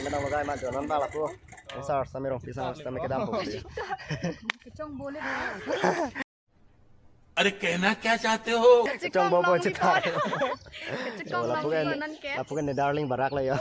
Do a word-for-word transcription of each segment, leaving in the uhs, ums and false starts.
Nang logai ma jo non bang lapu. Sar sami Rongpi sang sami kedam po. Kechong bole. अरे कहना क्या चाहते हो? Kechong bo bo chita. Kechong lapu kan, lapu kan ne darling barak la ya.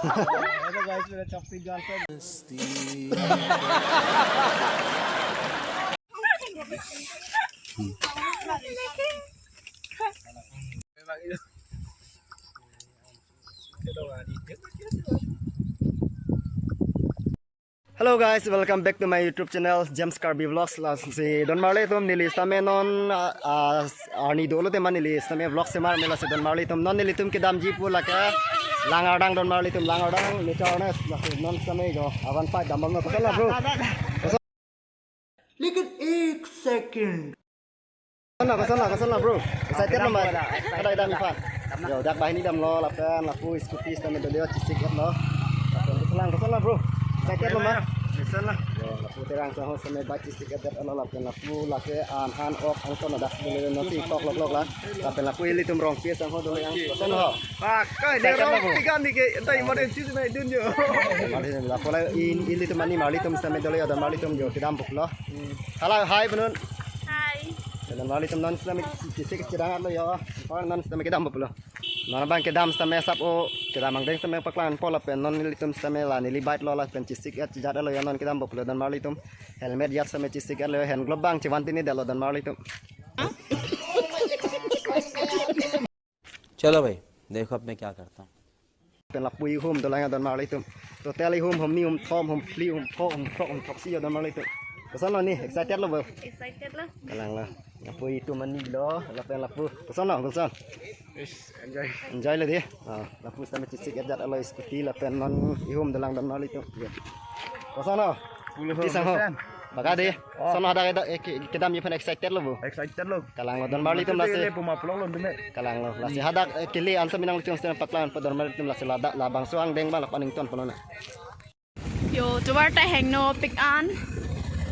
Hello guys, welcome back to my YouTube channel James Karbi Vlogs. Lasi donmarli atum neli sitame non, ah, ah, arni dolo tema neli sitame vlog semar me, lasi donmarli atum non nelitum kedamji pu lake Langardang, donmarli atum Langardang, nature nest, lasi non sitame jo avan pai dambom lo, koson la bro? लेकिन एक second. Koson la, koson la, koson la bro? Excited lo ma? Ada, ada, Mifa. Yo, dak banghini damlo lapen lapu scooty sitame dolo, chesik-et lo. Lapen koson la bro? Excited lo ma? Koson la. Yo, lapu Terang sangho sitame bike chesik-et lo lapen lapu lake an han ok angton dak dolo, nonsi kok lok lok la. Lapen lapu ilitum Rongpi sangho dolo yang koson ho. Pak, kai excited lo bro? Tiga ni ke, entah emergency sitame dun jo. Lapu la in, ilitum ani marli atum sitame dolo ya, donmarli atum jo kedam buklo. Hello, hi, bunun. Hi. Donmarli atum non sitame chesik chedang lo yo. Or non sitame kedam buklo. Non abang kedam sitame sap o, kedam angdeng sitame paklang po lapen non nelitum sitame la neli bike lo lapen chesik-et chejat lo ya, non kedam buklo donmarli atum. Helmet jat sitame chesik-et lo, hand glove abang chevan pini detlo donmarli atum. चलो भाई, देखो अब मैं क्या करता हूँ। Lapen lapu ihum dolang ya donmarli atum. Total ihum, hum ni, hum thom, hum phli, hum pho, hum throk, hum throksi ya donmarli atum. Koson lo ni, excited lo bro? Excited lo. Kalang lo. Lapu itum ani lo, lapen lapu. Koson lo, koson? Yes, enjoy. Enjoy lo di. Ah, lapu sitame chesik-et jat lo scooty lapen non ihum dolang donmarli atum. Ya. Koson lo? Puluh. Ti sangho. Persen. Baka di. Oh. Koson hadak, hadak, eh, ke-, kedamji aphan excited lo bro? Excited lo. Kalang lo donmarli atum lasi. Puma pulang lo dume. Kalang lo. Lasi hadak, eh, kili ansa minang luchung sitame paklang po donmarli atum, lasi ladak labangso angdeng bang lapu aning ton ponona. Yo, tovar ta hengno pik an.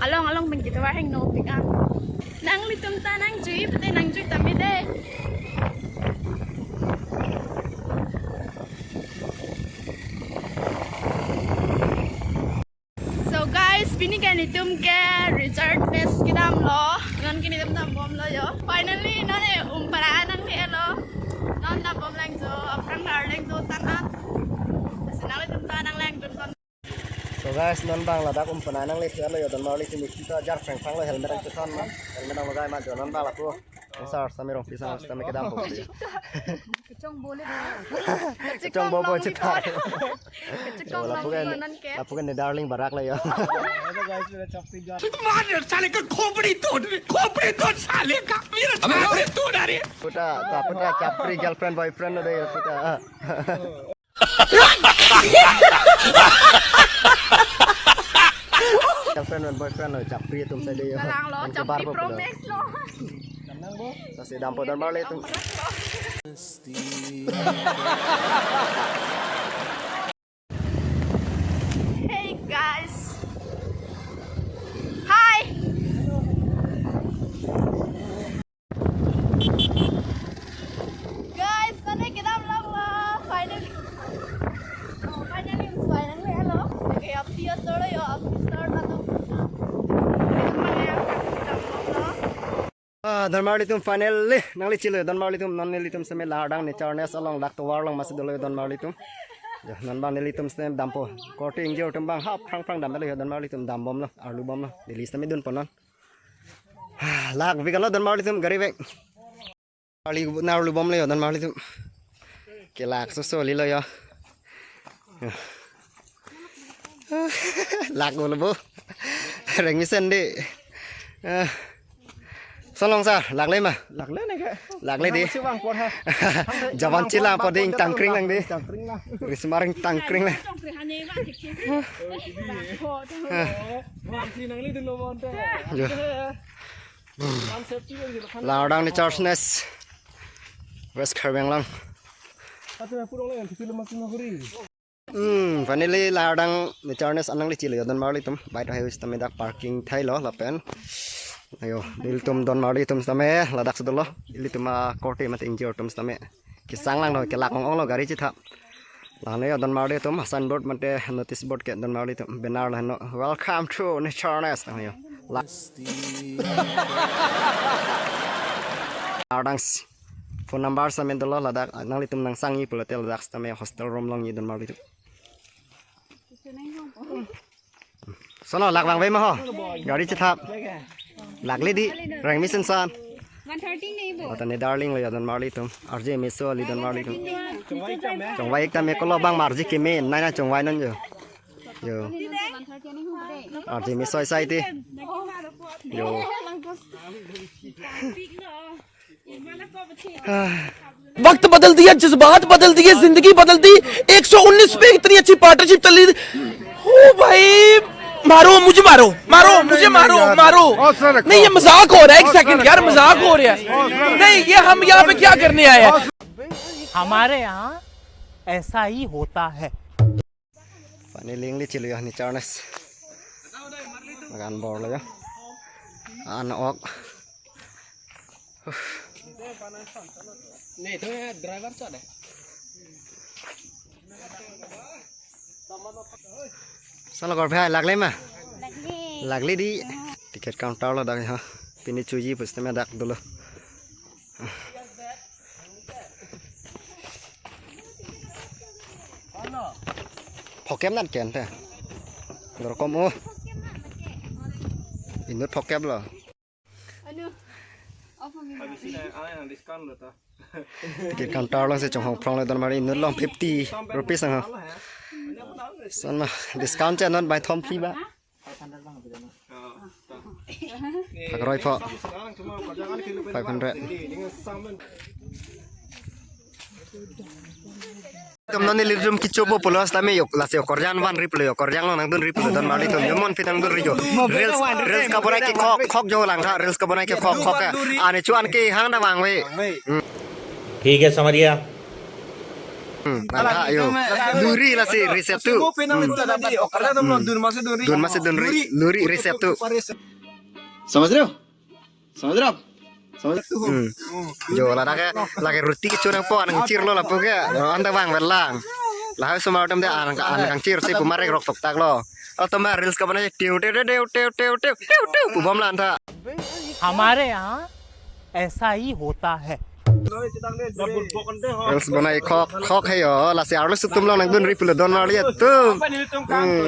Along along pen ke tovar hengno pik an. Nanglitum ta nangjui pute nangjui tame de. So guys, pini ke nelitum ke resort nest kedam lo. Non ke nelitum dambom lo yo. Finally, non e Umpara nangle lo. Non dambom lang jo, aphrang dar lang jo tan at. Lasi nanglitum ta nanglangdun kon. So guys, non bang ladak Umpara nangle lo yo, donmarli atum, isi ta jar phrang phrang lo, helmet angchethon ma. Helmet anglogai ma jo, non bang lapu. Sar sami Rongpi sang sitame kedam po. Kechong bole. Kechong bo bo chita. Kechong lapu kan, lapu kan ne darling barak la ya. मार साले का खोपड़ी तोड़, खोपड़ी तोड़ साले का, मेरा खोपड़ी तोड़। अरे puta, ta puta chapri girlfriend boyfriend lo de puta. Girlfriend and boyfriend lo, chapri atum sai de. Kalang lo, chapri promise lo. Lasi dampo donmarli atum. Hey guys. Hi. Guys, kone kedam lang la, finally. Oh, finally, finally, hello. Okay, up to your story, your up to start, atau Ah, donmarli atum finally nangli chilo, donmarli atum, non nelitum sitame Langardang nature nest along dak tovar along masi dolo donmarli atum. Ya, non bang nelitum sitame dampo. Korte ingjir atum bang hap phrang phrang dam lo ya donmarli atum, dambom lo, arlu bom lo. Neli sitame dun po non. Lak vek lo donmarli atum, gari vek. Arli na arlu bom lo yo donmarli atum. Kelak soso li lo yo. Lak lo bo. Reng mesen de. Ah. Solong sar, lak le ma? Lak le ne ke. Lak le di. Masih bang por ha. Javan chila po ding tangkring lang di. Tangkring lang. Rismaring tangkring lang. Bang si nangli dun lo bonte. Jo. Langardang nature nest, West Karbi Anglong. Hmm, finally Langardang nature nest anang le chilo yo donmarli atum. Bike hai sitame dak parking thailo lapen. Ayo, ilitum donmarli atum sitame ladak si dolo. Ilitum akorte mate ingjir atum sitame. Kesang lang lo, kelak ong ong lo gari chithap. Tanglo yo don marli atum, signboard mate notice board ke don marli atum, banner lahenlo, "Welcome to Nature Nest," tanglo yo. La- Ardang s-, phone number sitame dolo, ladak nanglitum nangsangji pulote ladak sitame hostel room longji don marli atum. Sono lak vangve ma ho. Gari chethap. Lakle dei. Rengmi sensan. One thirty nei bo. Ota ne darling lo yo don marli atum. R J Meso ali don marli atum. Chongvai ik tame kolo bang ma R J keme. Nai na chongvai non yo. Yo. One thirty nei hu de. R J Meso isai ti. Yo. वक्त बदल दिया, जज्बात बदल दिए, जिंदगी बदल दी। एक सौ उन्नीस पे इतनी अच्छी पार्टनरशिप चल रही थी। ओ भाई, मारो मुझे, मारो, मारो, मुझे मारो, मारो। नहीं, ये मजाक हो रहा है। एक सेकंड यार, मजाक हो रहा है। नहीं, ये हम यहाँ पे क्या करने आए हैं? हमारे यहाँ ऐसा ही होता है। Pani lingli chilo yo, Nature Nest. Makan bor lo yo. An ok. Ni tu driver chot de. Sala kor bhai, lakle ma? Lakle dei. Ticket counter lo dak ha. Pini chuji pusitame dak dolo. Phokep nat ken te. Lorkom o. Inut phokep lo. Ticket counter along si chonghong phrong le don marli, inut along fifty rupees ang ha. Son ma discount cha non bai thom free ba. Phak roi pho. Five hundred. Tum non nelitum kechopo pulo sitame yo, lasi yo korjang vanri pulo, yo korjang along nangdunri pulo don marli atum, yo monphi nangdunri yo. Reels, reels kabonai ke khok khok jo lang tha, reels kabonai ke khok khok ke. Ane chuan ke hang da vangve. Hmm. ठीक है, समझ गया। Hmm, nang tha yo. Luri lasi reels tu. Hmm. Dun masi dunri, luri reels tu. समझ रहे हो? समझ रहे हो आप? समझ रहे हो? Hmm. Jo, ladak ke lake roti kecho nangpo, nangchirlo lapu ke. Anta vangve lang. Lahai osomar atum de an an kangchir si pu marek rok toktak lo. Atum ma reels kabonai tiu tiu tiu tiu tiu tiu tiu tiu pu bom la an tha. हमारे यहाँ ऐसा ही होता है। Reels bonai khok khok he yo, lasi arloso atum along nangdunri pulo don marli atum. Hmm.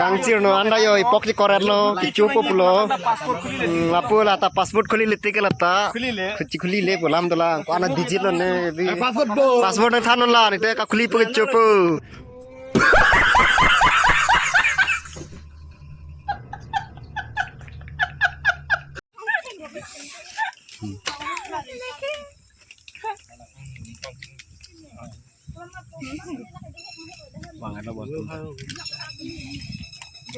Kangchir no anta yo, ipok chikoret lo, kechopo pulo. Hmm, lapu la ta passport khulile tik la ta. Khuchi khulile pu lam dolang. Ko ana digit lo ne bi. Passport nangthan non la, ne te kakhuli pu kechopo.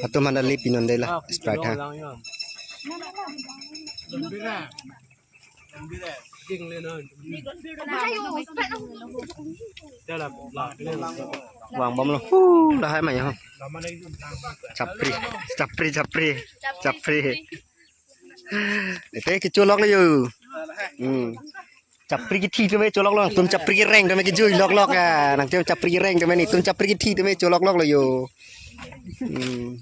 Atum mana li pinon dei la Sprite ha. Vang bom lo. Hu, lahai ma yo. Chapri, chapri, chapri. Chapri. Ete kecholok lo yo. Hmm. Chapri kethi tame cholok lo. Tum chapri kereng tame kejui lok lok ya. Nangtum chapri kereng tame netum chapri kethi tame cholok lok lo yo. Hmm.